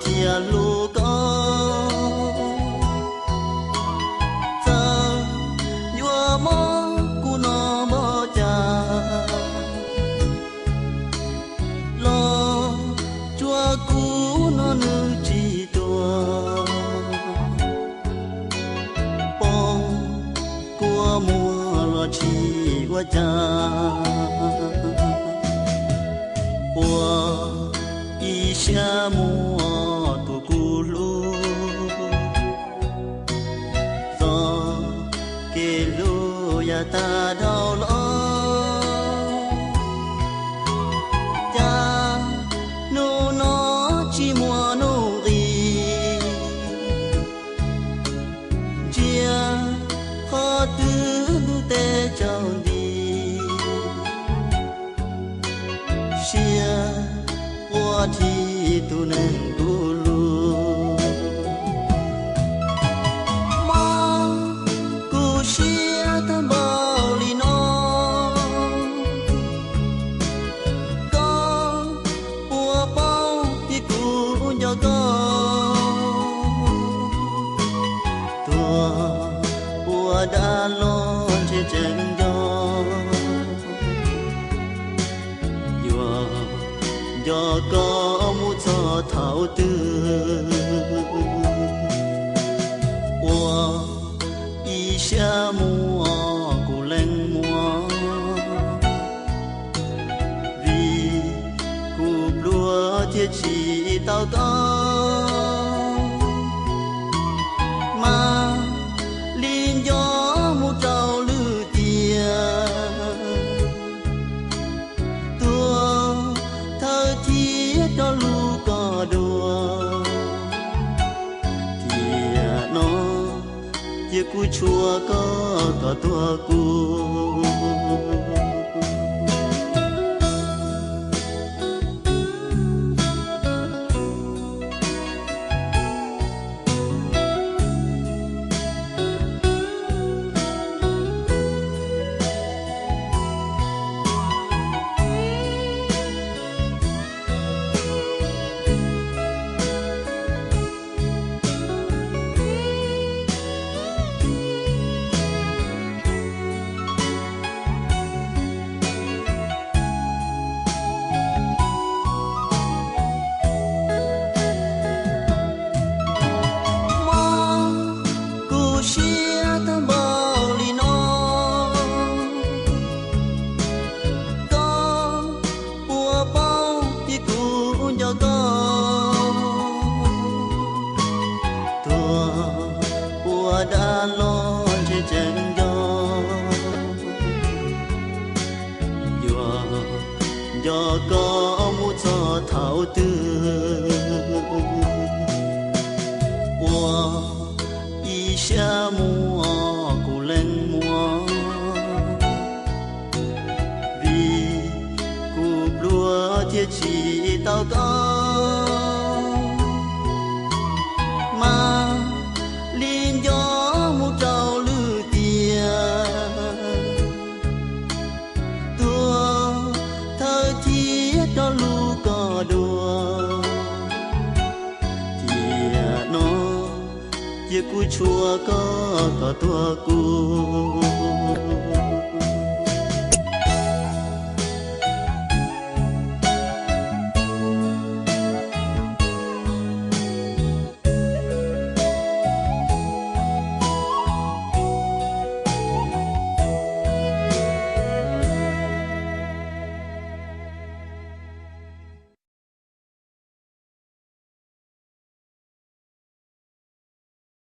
thiaj hlub koj. Txawm yuav mob kuv no npaum cas los tsuas kuv no nws tsis tuag. Poob kua muag los tsis ua cas, ua ib siab muag tus kuv hlub. Txoj kev hlub yav tag dhau los, cas hnub no tsis muaj nuj nqis. Ntsia qhov twg ntuj teb tsaus nti, siab quaj dhi tus neeg kuv hlub. Mob kuv siab tag npaum li no, koj puas paub tias kuv nco koj? Tuag ua dab los ntshe tseem nco, yuav nco koj mus txog thaum twg. Ua ib siab muag kuv lees muag, vim kuv pluag thiaj tsis tau koj. Mas li nco mus rau lwm tiam, tuag thawj thiab rov lub koj dua. Tiam no cia kuv tshua koj kom tuag kuv. Mob kuv siab tag npaum li no, koj puas paub tias kuv nco koj? Tuag ua dab los ntshe tseem nco, yuav nco koj mus txog thaum twg. Ua ib siab muag kuv lees muag, vim kuv pluag thiaj tsis tau koj. Mas li nco mus rau lwm tiam, tuag thawj thiab rov lub koj dua. Tiam no cia kuv tshua koj kom tuag kuv.